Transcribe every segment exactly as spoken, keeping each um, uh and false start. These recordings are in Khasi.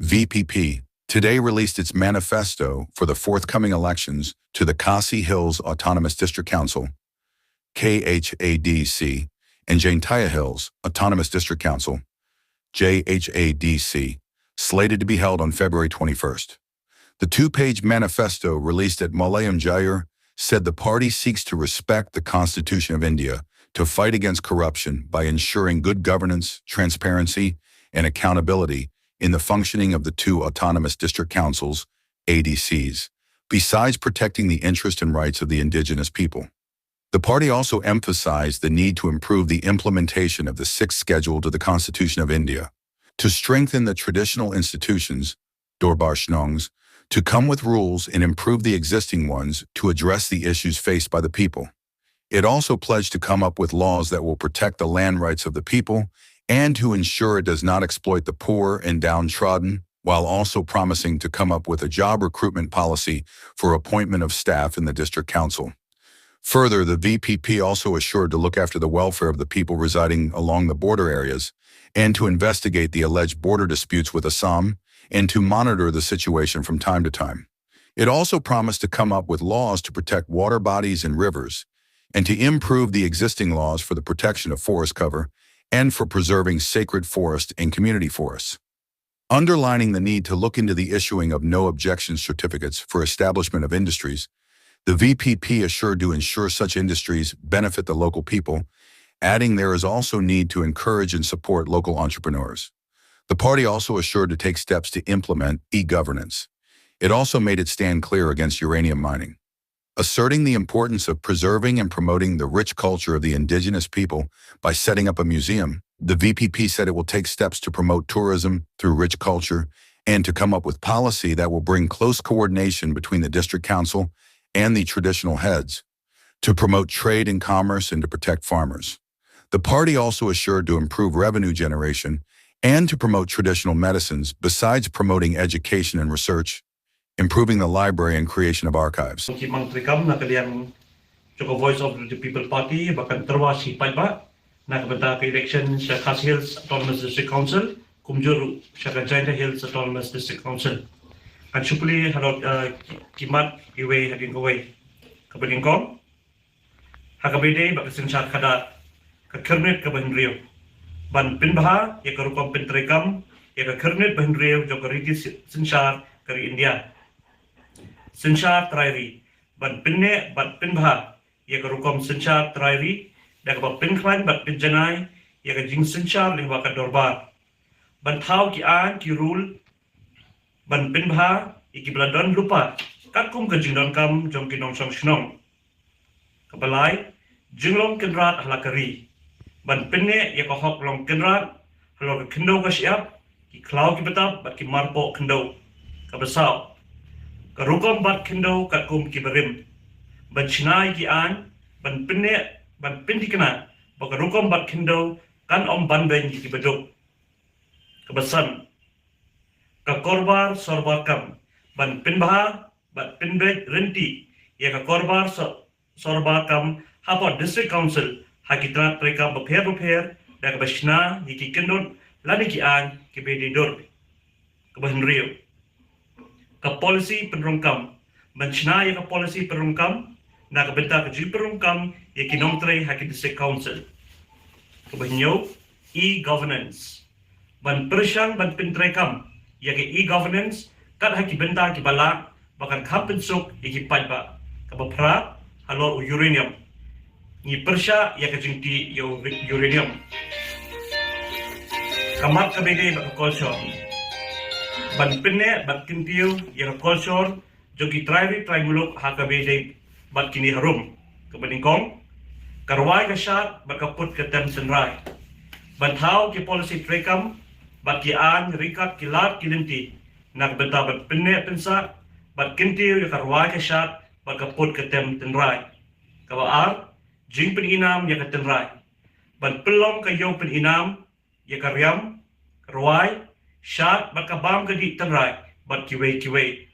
V P P today released its manifesto for the forthcoming elections to the Khasi Hills Autonomous District Council, K H A D C, and Jaintia Hills Autonomous District Council, J H A D C, slated to be held on February twenty-first. The two-page manifesto released at Mulayamjayur said the party seeks to respect the Constitution of India, to fight against corruption by ensuring good governance, transparency, and accountability in the functioning of the two autonomous district councils, A D Cs, besides protecting the interest and rights of the indigenous people. The party also emphasized the need to improve the implementation of the Sixth Schedule to the Constitution of India, to strengthen the traditional institutions, Dorbar Shnongs, to come with rules and improve the existing ones to address the issues faced by the people. It also pledged to come up with laws that will protect the land rights of the people and to ensure it does not exploit the poor and downtrodden, while also promising to come up with a job recruitment policy for appointment of staff in the district council. Further, the V P P also assured to look after the welfare of the people residing along the border areas and to investigate the alleged border disputes with Assam and to monitor the situation from time to time. It also promised to come up with laws to protect water bodies and rivers and to improve the existing laws for the protection of forest cover and for preserving sacred forest and community forests. Underlining the need to look into the issuing of no objection certificates for establishment of industries, the V P P assured to ensure such industries benefit the local people, adding there is also need to encourage and support local entrepreneurs. The party also assured to take steps to implement e-governance. It also made its stand clear against uranium mining, asserting the importance of preserving and promoting the rich culture of the indigenous people by setting up a museum. The V P P said it will take steps to promote tourism through rich culture and to come up with policy that will bring close coordination between the district council and the traditional heads to promote trade and commerce and to protect farmers. The party also assured to improve revenue generation and to promote traditional medicines, besides promoting education and research, improving the library and creation of archives. Ki mang treikam na ka liang jong ka Voice of the People Party ba kan tyrwa shi paidbah na ka bynta ka election sha Khasi Hills Autonomous District Council, kumjuh ruh sha ka Jaintia Hills Autonomous District Council. Kan shu plie halor, eh, ki, ki mat iwei hadien kawei. Kaba nyngkong, ha kaba ïadei bad ka synshar khadar, ka khyrnit kaba hynriew, ban pynbha ïa ka rukom pyntreikam ïa ka khyrnit ba hynriew jong ka riti sy-, synshar ka ri India. Synshar trai ri, ban pynneh bad pynbha ïa ka rukom synshar trai ri da kaba pynkhlaiñ bad pynjanai ïa ka jingsynshar lyngba ka dorbar. Ban thaw ki aiñ ki rule ban pynbha ïa kiba la don lypa katkum ka jingdonkam jong ki nongshong shnong. Kaba lai, jinglong kynrad ha la ka ri, ban pynneh ïa ka hok long kynrad halor ka khyndew ka shyiap, ki khlaw ki btap bad ki marpoh khyndew. Kaba saw, ka rukom bat khyndew katkum ki barim, ban shna ïa ki aiñ, ban pynneh, ban pynthikna ba ka rukom bat khyndew kan ym banbeiñ ïa ki baduk. Kaba san, ka korbar sorbar kam, ban pynbha bad pynbeit rynti ïa ka korbar so-, sorbar kam hapoh District Council ha ki tnat treikam bapher bapher da kaba shna ïa ki kyndon lane ki aiñ kiba dei dur. Kaba hynriew, ka policy pynrung kam, ban shna ïa ka policy pynrung kam na ka bynta ka jingpynrung kam ïa ki nongtrei ha ki District Council. Kaba hynñiew, e-governance, ban pyrshang ban pyntreikam ïa ka e-governance kat ha ki bynta kiba lah ba kan kham pynsuk ïa ki paidbah. Kaba phra, halor u uranium, ngi pyrshah ïa ka jingtih ïa u ri-, uranium. Ka mat kaba ïadei bad ka kolshor, ban pynneh bad kyntiew ïa ka kolshor jong ki trai ri trai muluk ha kaba ïadei bad kine harum. Kaba nyngkong, ka rwai ka shad bad ka put ka tem tynrai, ban thaw ki policy treikam bad ki aiñ ryngkat ki lad ki lynti na ka bynta ban pynneh pynsah bad kyntiew ïa ka rwai ka shad bad ka put ka tem tynrai. Kaba ar, jingpyninam ïa ka tynrai, ban pynlong ka ïew pyninam ïa ka riam, ka rwai, shad bad ka bam ka dih tynrai bad kiwei kiwei.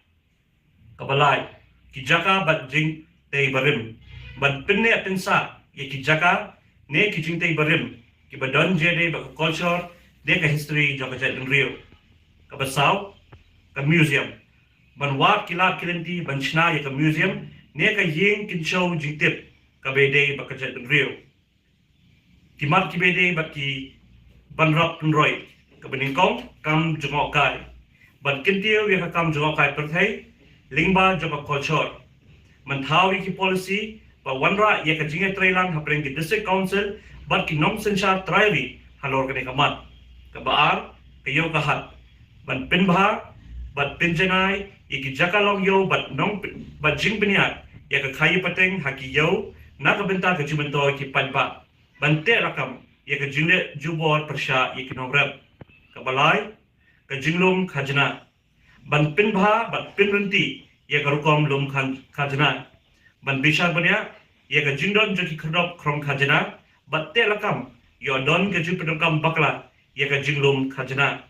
Kaba lai, ki jaka bad jingtei barim, ban pynneh pynsah ïa ki jaka ne ki jingtei barim kiba don jingïadei bad ka kolshor ne ka history jong ka jaitbynriew. Kaba saw, ka museum, ban wad ki lad ki lynti ban shna ïa ka museum ne ka ïing kynshew jingtip kaba ïadei bad ka jaitbynriew. Ki mat kiba ïadei bad ki ban rap pynroi kaba nyngkong kam jngohkai, ban kyntiew ïa ka kam jngohkai pyrthei lyngba jong ka culture, ban thaw ïa ki policy ba wanrah ïa ka jingïatreilang hapdeng ki district council bad ki nongsynshar trai ri halor kane ka mat. Kaba ar, ka ïew ka hat, ban pynbha bad pynjanai ïa ki jaka long ïew bad nong bad jingpynïaid ïa ka khaïi pateng ha ki ïew na ka bynta ka jingmyntoi ki paidbah, ban teh lakam ïa ka jingleh jubor pyrshah ïa ki nongrep. Kaba lai, ka jinglum khajna, ban pynbha bad pynryntih ïa ka rukom lum khan- khajna, ban bishar bniah ïa ka jingdon jong ki khyrdop khrong khajna bad teh lakam ïoh don ka jingpyndonkam bakla ïa ka jinglum khajna.